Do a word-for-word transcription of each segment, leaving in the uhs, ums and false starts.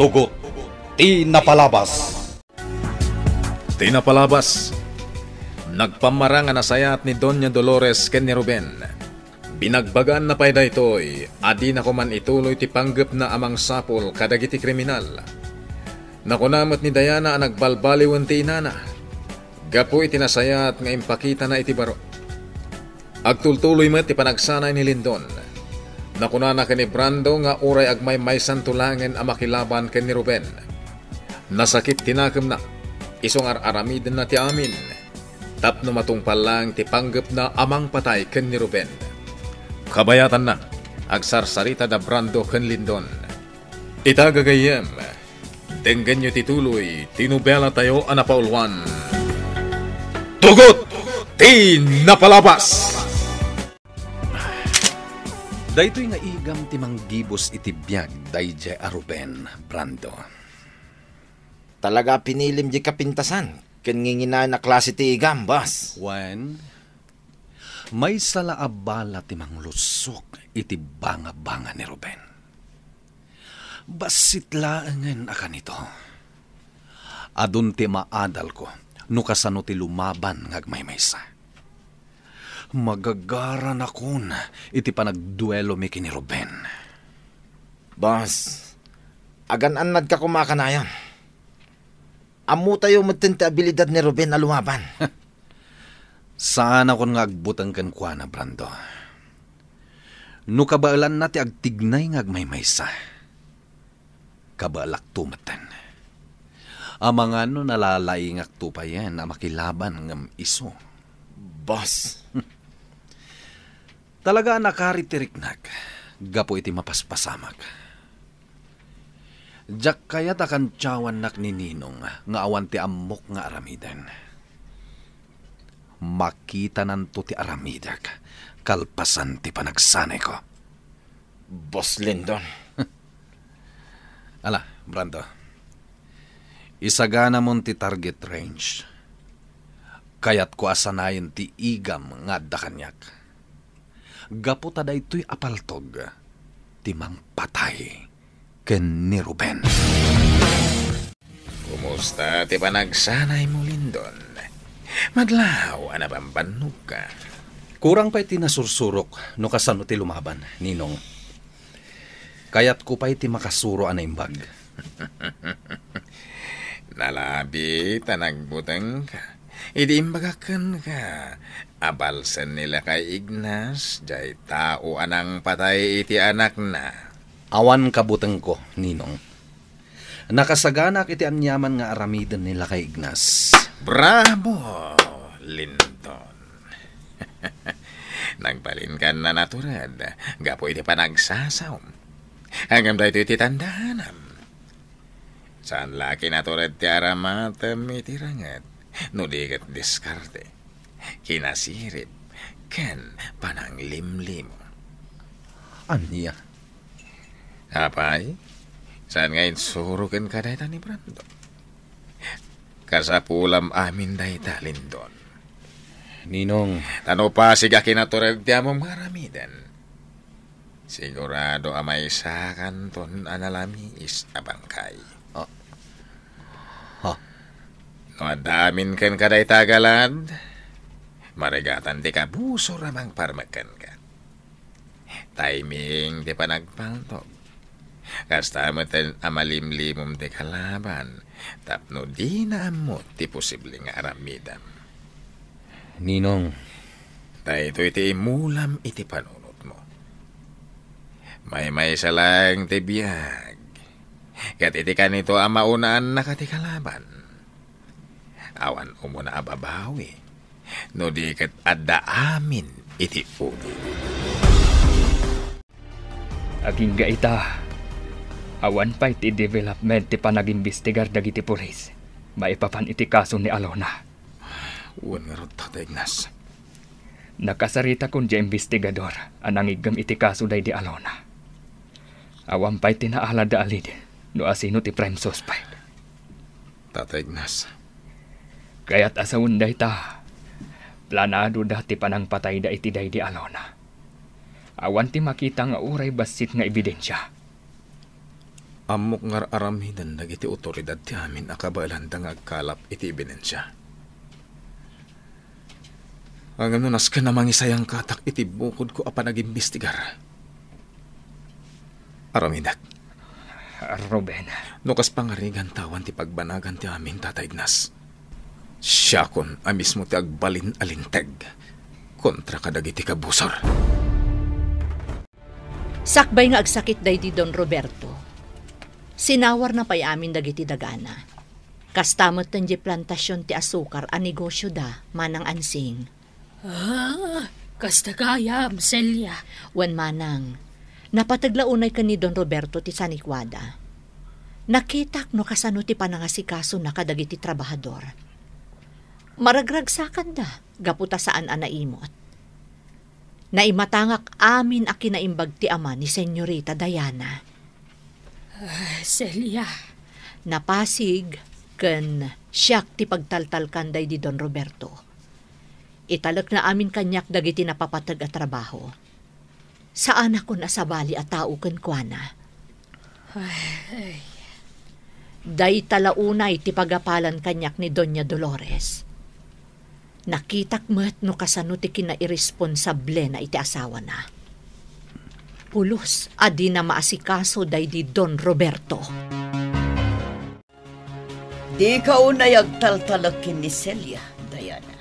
Tugot ti napalabas. Ti napalabas. Nagpammara nga nasayaat ni Doña Dolores ken ni Ruben. Binagbagaanna pay daytoy a dinako man ituloy ti panggepna a mangsapul kadagiti kriminal. Nakuna met ni Diana a nagbalbaliwen ti inana gapu iti nasayaat nga impakitana iti baro. Agtultuloy met ti panagsanay ni Lindon. Nakunana ken ni Brando nga uray agmaymaysanto laengen a makilaban ken ni Ruben. Nasakit ti nakemna, isu nga ar-aramidenna ti amin tapno matungpal laeng ti panggepna a mangpatay ken ni Ruben. Kabayatanna, agsarsarita da Brando ken Lindon. Ita gagayyem, denggenyo ti tuloy ti nobelatayo a napauluan, Tugot ti Napalabas! Daytoy nga igam ti manggibus iti biag daydiay a Ruben, Brando. Talaga a pinilim diay kapintasan ken nginginayon a klase ti igam, boss. Wen, maysa la a bala ti manglussok iti bangabanga ni Ruben. Bassit laengen a kanito. Adun ti maadalko no kasano ti lumaban nga agmaymaysa. Magagaranakon iti panagduelomi ken ni Ruben. Boss, agan-annadka koma kanayon. Ammotayo metten ti abilidad ni Ruben a lumaban. Saanakon nga agbuteng kenkuana, Brando. No kabaelanna ti agtignay nga agmaymaysa, kabaelakto metten. Amangan no nalalaingakto payen a makilaban ngem isu. Boss. Talaga a nakari ti riknak gapu iti mapaspasamak. Diak kayat a kantiawannak ni Ninong nga awan ti ammok nga aramiden. Makitananto ti aramidek kalpasan ti panagsanayko. Boss Lindon. Ala, Brando. Isaganamon ti target range. Kayatko a sanayen ti igam nga adda kaniak. Gapu ta daytoy a paltog ti mangpatay ken ni Ruben. Kumusta ti panagsanaymo, Lindon? Madlaw a nabambannogka. Kurang pay ti nasursurok no kasano ti lumaban, Ninong. Kayatko pay ti makasuro a naimbag. Nalabi ta nagbutengka idi imbagak kenka a balsen ni Lakay Ignas jay tao a nangpatay iti anakna. Awan kabutengko, Ninong. Nakasaganak iti aniaman nga aramiden ni Lakay Ignas. Bravo, Lindon! Nagbalinkan a natured gapu iti panagsasaom. Ngem daytoy ti tandaanam. Saan la a kinatured ti aramatem iti ranget, no di ket diskarte, kinasirib, ken pananglimlimo. Ania? Apay, saan nga insuro kenka dayta ni Brando? Kasapulam amin dayta, Lindon. Ninong. Ta no pasig a kinatured ti ammom nga aramiden, sigurado a maysakanton a nalamiis a bangkay. Ah. Ha? No adda amin kenka dayta a galad, marigatan ti kabusor a mangparmek kenka. Timing ti panagpaltog. Kasta met a malimlimom ti kalaban tapno dina ammo ti posible nga aramidem. Ninong. Daytoy ti imulam iti panunotmo. Maymaysa laeng ti biag. Ket iti kanito a maunaannaka ti kalaban. Awan umuna a babawi, no di ket adda amin iti uli. Agingga ita, awan pay ti development ti panagimbestigar dagiti pulis maipapan iti kaso ni Alona. Wen ngarud, Tata Ignas. Nakasaritakon diay imbestigador a nangiggem iti kaso daydi Alona. Awan pay ti naalada a lead no asino ti prime suspect. Tata Ignas. Kayat a sawen dayta, planadoda ti panangpatayda iti daydi Alona. Awan ti makita nga uray bassit nga ebidensia. Ammok nga ar-aramiden dagiti otoridad ti amin a kabaelanda nga agkalap iti ebidensya. Ngem no nasken a mangisayangkatak iti bukodko a panagimbestigar, aramidek. Ruben. No kas pangarigan ta awan ti pagbanagan ti amin, Tata Ignas, siakon a mismo ti agbalin a linteg kontra kadagiti kabusor. Sakbay nga agsakit daydi Don Roberto, sinawarna pay amin dagiti dagana. Kasta met ti plantasion ti asukar a negosioda, Manang Ansing. Ah, kasta gayam, Celia. Wen, Manang, napateg la unay ken ni Don Roberto ti sanikuada. Nakitak no kasano ti panangasikasona kadagiti trabahador. Maragragsakanda gapu ta saan a naimot. Naimatangak amin a kinaimbag ti ama ni Senyorita Diana. Ah, Celia. Napasig ken siak ti pagtaltalkan daydi Don Roberto. Italekna amin kaniak dagiti napapateg a trabaho. Saanakon a sabali a tao kenkuana. Ay. Dayta la unay ti pagapalan kaniak ni Doña Dolores. Nakitak met no kasano ti kinairesponsablena iti asawana. Pulos a dina maasikaso daydi Don Roberto. Dika unay agtaltalek ken ni Celia, Diana.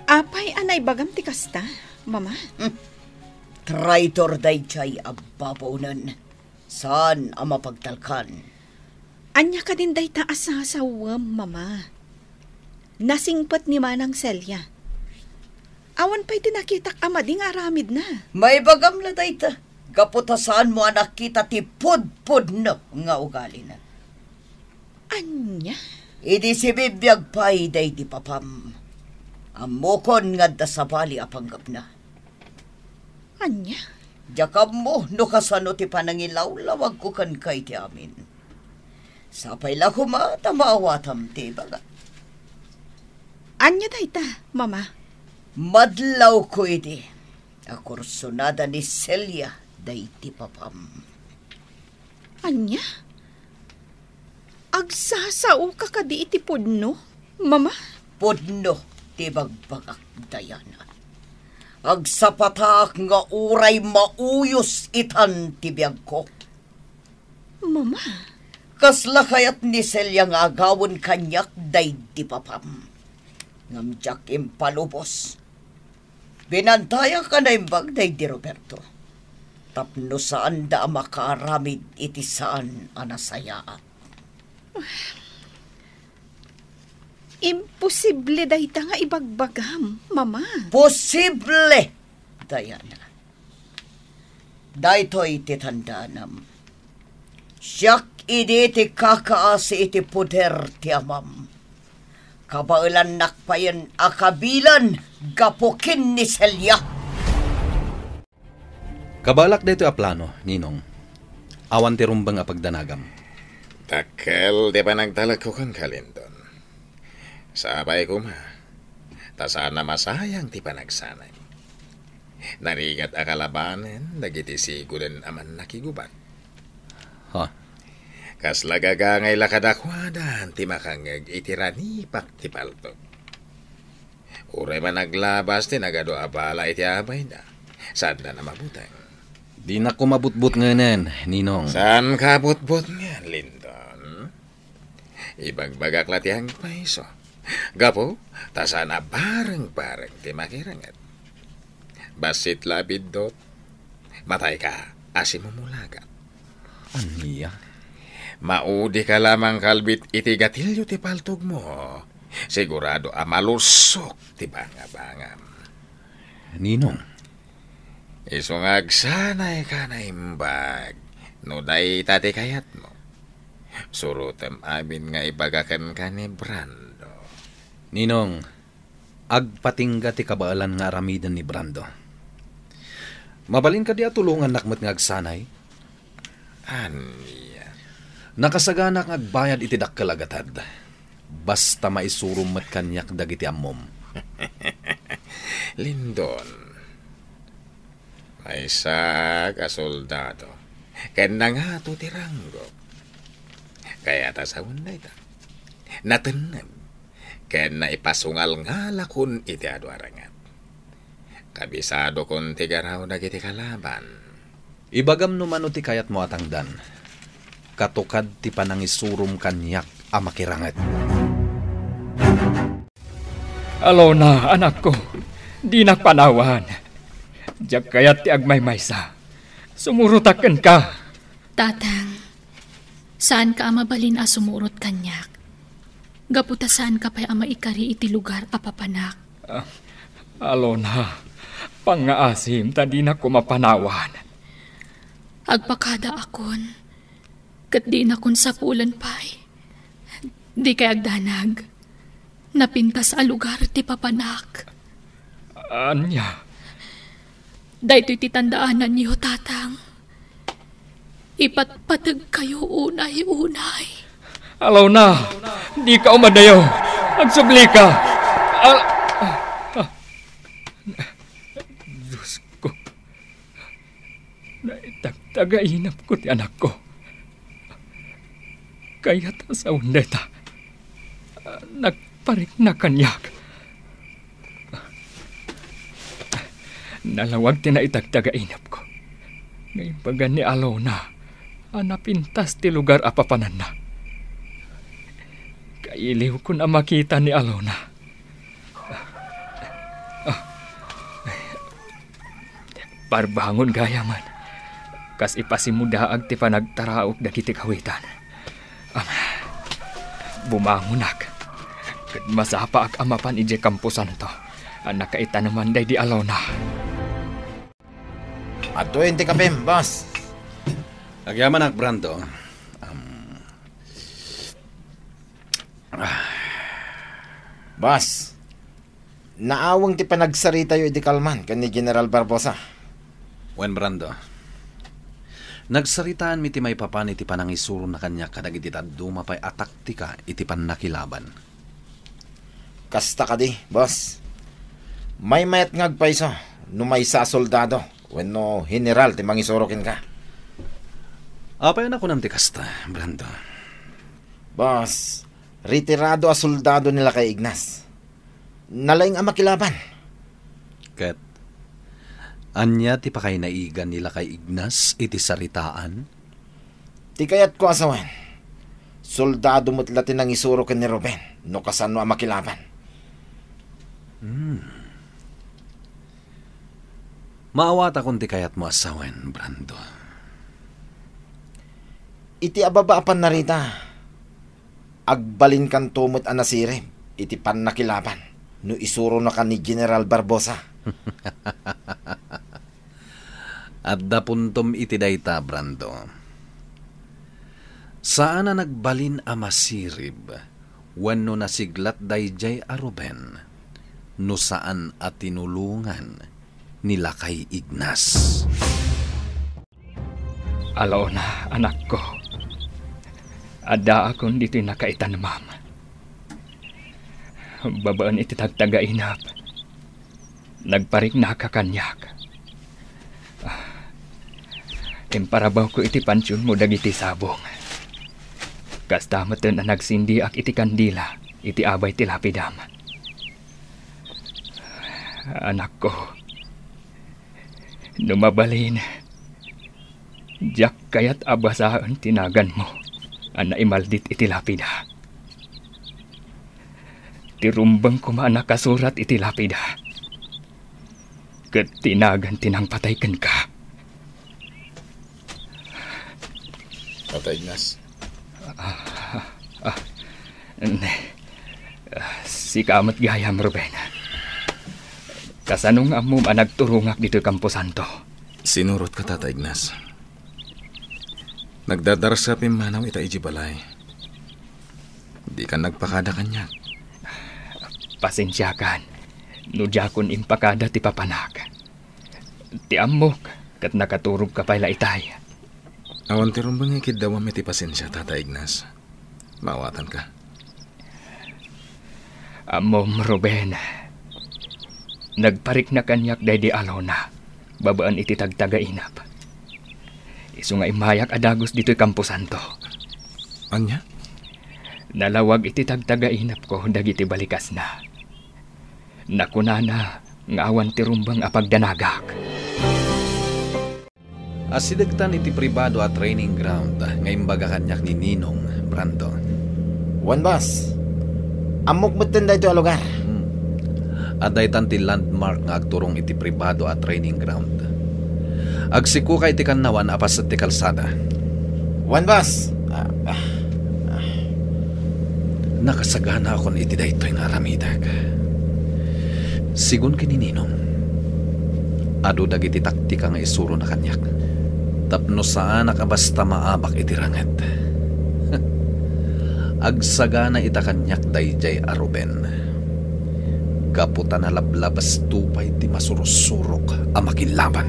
Apay a naibagam ti kasta, Mama? Hmm. Traitor daydiay a babaonen. Saan a mapagtalkan. Ania kadin dayta a sasawem, Mama? Nasingpet ni Manang Celia. Awan pay ti nakitak a madi nga aramidna. Maibagam la dayta, gapu ta saanmo a nakita ti pudpudno nga ugalina. Ania? Idi sibibiag pay daydi papam, ammokon nga adda sabali a panggepna. Ania? Diak ammo no kasano ti panangilawlawagko kenka iti amin. Sapay la koma ta maawatam ti ibaga. Ania dayta, Mama? Madlawko idi a kursonada ni Celia daydi papam. Ania? Agsasaoka kadi iti pudno, Mama? Pudno ti bagbagak, Diana. Agsapataak nga uray mauyos itan ti biagko. Mama? Kasla kayat ni Celia nga agawen kaniak daydi papam. Ngem diak impalubos. Binantayak a naimbag daydi Roberto tapno saanda a makaaramid iti saan a nasayaat. Imposible dayta nga ibagbagam, Mama. Posible, Diana. Daytoy ti tandaanam. Siak idi ti kakaasi iti poder ti amam. Kabaelannak payen a kabilan gapu ken ni Celia. Kabaelak daytoy a plano, Ninong. Awan ti rumbeng a pagdanagam. Dakkel ti panagtalekko kenka, Lindon. Sapay koma, ta saan a masayang ti panagsanay. Narigat a kalabanen dagiti sigoden a mannakigubat. Ha? Kasla gagangay la kadakuada ti makangngeg iti ranipak ti paltog. Uray man aglabas ti nagadu a bala iti abayda, saanda a mabuteng. Dinak koma butbutngen, Ninong. Saanka a butbutngen, Lindon. Ibagbagak la ti agpayso. Gapu ta saan a bareng-bareng ti makirenget. Bassit la a biddut, matayka a simumulagat. Ania? Maudika la mangkalbit iti gatilio ti paltogmo. Sigurado a malusok ti bangabangam. Ninong. Isu nga agsanayka a naimbag, no dayta ti kayatmo. Surotem amin nga ibaga kenka ni Brando. Ninong, agpatingga ti kabaelan nga aramiden ni Brando. Mabalin kadi a tulongannak met nga agsanay? Ania? Nakasaganak nga agbayad iti dakkel a gatad. Basta maisurom met kaniak dagiti ammom. Lindon, maysaak a soldado. ken nangato ti ranggo. Kayat a sawen dayta. Natennem ken naipasungalngalakon iti adu a rangat. Kabisadokon ti garaw dagiti kalaban. Ibagam no mano ti kayatmo a tangdan. Katukad ti panangisurom kaniak a makiranget. Alona, anakko, dinak panawan. Diak kayat ti agmaymaysa. Sumurotak kenka. Tatang, saanka a mabalin a sumurot kaniak. Gapu ta saanka pay a maikari iti lugar a papanak. Ah, Alona, pangngaasim ta dinak koma panawan. Agpakadaakon, ket dinakon sapulen pay. Dikay agdanag. Napintas a lugar ti papanak. Ania? Daytoy ti tandaananyo, Tatang. Ipatpategkayo unay-unay. Alona, dika umadayo. Agsublika. Al-, ah, ah. Diosko. Naitagtagainapko ti anakko. Kayat a sawen dayta. Nagparikna kaniak. Nalawag ti naitagtagainapko nga imbagan ni Alona a napintas ti lugar a papananna. Kailiwkon a makita ni Alona. Ah, barbangon gayam. Kas ipasimudaag ti panagtaraok dagiti kawitan. Am, bumangonak. Ket masapaak a mapan idiay kamposanto a nakaitaneman daydi Alona. Adtoyen ti kapim, boss. Agyamanak, Brando. Am, ah. Boss, naaweng ti panagsaritayo idi kalman ken ni General Barbosa. Wen, Brando. Nagsaritaanmi ti maipapan iti panangisurona kaniak kadagiti dadduma pay a taktika iti pannakilaban. Kasta kadi, boss. Maymayat nga agpayso no maysa a soldado wenno general ti mangisuro kenka. Apay a nakunam ti kasta, Brando? Boss, retirado a soldado ni Lakay Ignas. Nalaing a makilaban. Ket ania ti pakainaigan ni Lakay Ignas iti saritaan? Ti kayatko a sawen, soldado met la ti nangisuro ken ni Ruben no kasano a makilaban. Hmm. Maawatakon ti kayatmo a sawen, Brando. Iti ababa a pannarita, agbalinkanto met a nasirib iti pannakilaban no isuronaka ni General Barbosa. Adda puntom iti dayta, Brando. Saan a nagbalin a masirib wenno nasiglat daydiay a Ruben no saan a tinulongan ni Lakay Ignas. Alona, anakko, addaakon ditoy nakaitanemam. Babaen iti tagtagainep, nagpariknaka kaniak. Ah, imparawko iti pantionmo dagiti sabong. Kasta metten a nagsindiak iti kandila iti abay ti lapidam. Anakko, no mabalin, diak kayat a basaen ti naganmo a naimaldit iti lapida. Ti rumbeng koma a nakasurat iti lapida, ket ti nagan ti nangpatay kenka. Tata Ignas. Ah, ah, ne. Ah, sika met gayam, Ruben. Kasano nga ammom a nagturongak ditoy kamposanto? Sinurotka, Tata Ignas. Nagdadarasa pimmanaw ita idiay balay. Dika nagpakada kaniak. Pasensiakan no diakon impakada ti papanak. Ti ammok, ket nakaturogka pay la itay. Awan ti rumbeng nga ikiddawam iti pasensia, Tata Ignas. Maawatanka. Ammom, Ruben, nagparikna kaniak daydi Alona babaen iti tagtagainep. Isu nga immayak a dagus ditoy kamposanto. Ania? Nalawag iti tagtagainapko dagiti balikasna. Nakunana nga awan ti rumbeng a pagdanagak. Asidegtan iti pribado a training ground nga imbaga kaniak ni Ninong, Brando. Wen, boss. Ammok metten daytoy a lugar. Hmm. Adda itan ti landmark nga agturong iti pribado a training ground. Agsikoka iti kannawan a paset ti kalsada. Wen, boss. Ah, ah, ah. Nakasaganaakon iti daytoy nga aramidek. Sigun ken ni Ninong, adu dagiti taktika nga isurona kaniak tapno saanak a basta maabak iti ranget. Agsagana ita kaniak daydiay a Ruben gapu ta nalablabasto pay ti masursurok a makilaban.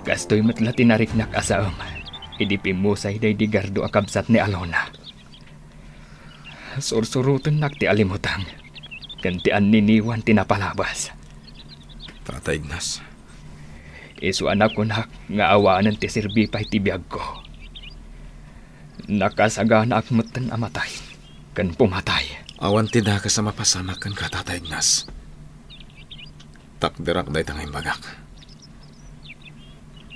Kastoy met la ti nariknak a saem idi pimmusay daydi gardo a kabsat ni Alona. Sursurotennak ti alimutang ken ti anniniwan ti napalabas. Tata Ignas. Isu a nakunak nga awanen ti serbi pay ti biagko. Nakasaganaak metten a matay ken pumatay. Awan ti dakes a mapasamak kenka, Tata Ignas. Takderak dayta nga imbagak.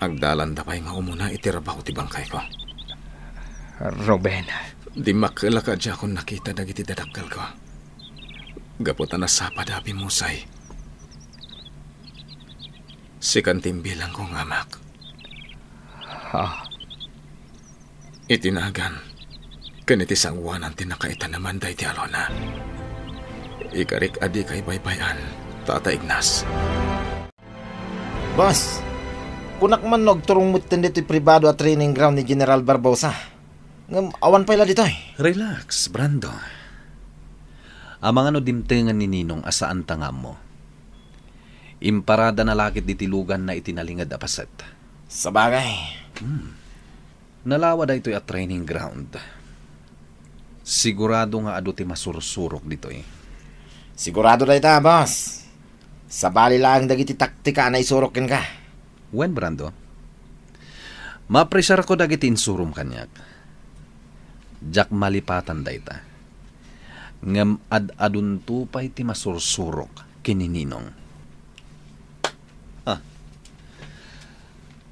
Agdalanda pay nga umuna iti rabaw ti bangkayko. Ruben. Dimmakkelak a diakon nakita dagiti dadakkelko. Gapu ta nasapada a pimmusay. Sikan ti imbilangko nga amak. Ha? Iti nagan ken iti sangoanan ti nakaitanaman daydi a Alona. Ikarik a dika ibaybay-an, Tata Ignas. Boss, kunak man no agturong metten ditoy pribado a training ground ni General Barbosa. Ngem awan pay la ditoy. Relax, Brando. Amangan no dimtengen ni Ninong a saanta nga ammo. Imparadana la ket ditoy luganna iti nalinged a paset. Sabagay. Hmm. Nalawa daytoy a training ground. Sigurado nga adu ti masursurok ditoy. Sigurado dayta, boss. Sabali laeng dagiti taktika a naisurok kenka. Wen, Brando. Maapresiarko dagiti insurom kaniak. Diak malipatan dayta. Ngem ad-adunto pay ti masursurok ken ni Ninong. Ah.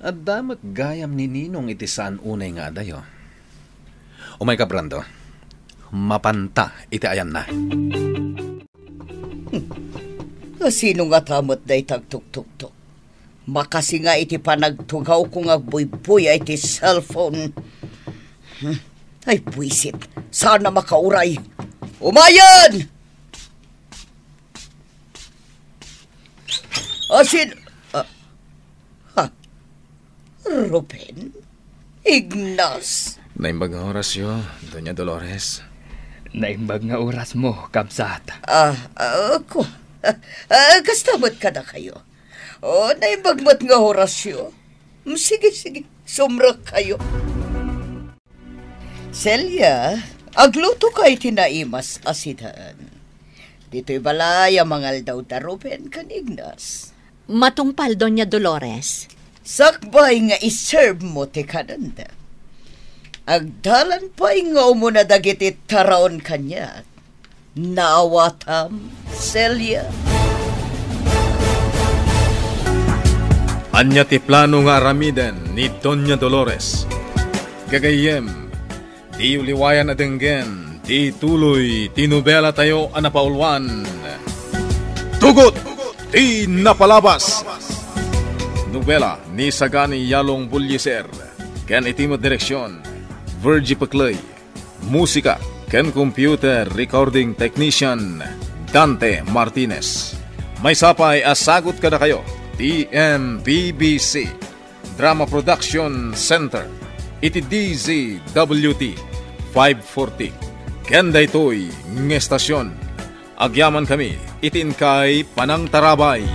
Adda met gayam ni Ninong iti saan unay nga adayo. Umayka, Brando. Mapanta iti ayanna. Hmm. Sino ngata met dayta agtuktuktok? Makasinga iti panagtugawko nga agbuybuya iti cellphone. Hmm. Ay, buisit. Saan a makauray. Umayen! Asin, ah, ha? Ruben? Ignas? Naimbag nga orasyo, Doña Dolores. Naimbag nga orasmo, kabsat. Ah, ah, ko. Ah, ah, kasta met kadakayo. Oh, naimbag met nga orasyo. Mm, sige, sige. Sumrekkayo. Celia, aglutoka iti naimas a sidan. Ditoy balay a mangaldaw da Ruben ken Ignas. Matungpal, Doña Dolores. Sakbay nga iserve mo ti kanenda. Agdalan pay nga umuna dagiti taraon kaniak. Naawatam, Celia? Ania ti plano nga aramiden ni Doña Dolores? Gagayyem, diyo liwayan a denggen ti tuloy ti nobelatayo a napauluan, Tugot ti Napalabas. Nobela ni Sagani Yalong Bullieser ken iti met direksion, Virgie Pecley. Musika ken computer recording technician, Dante Martinez. Maysa pay a sagut kadakayo ti M P B C Drama Production Center iti D Z W T five forty. Ken daytoy nga estasion, agyamankami iti inkay panangtarabay.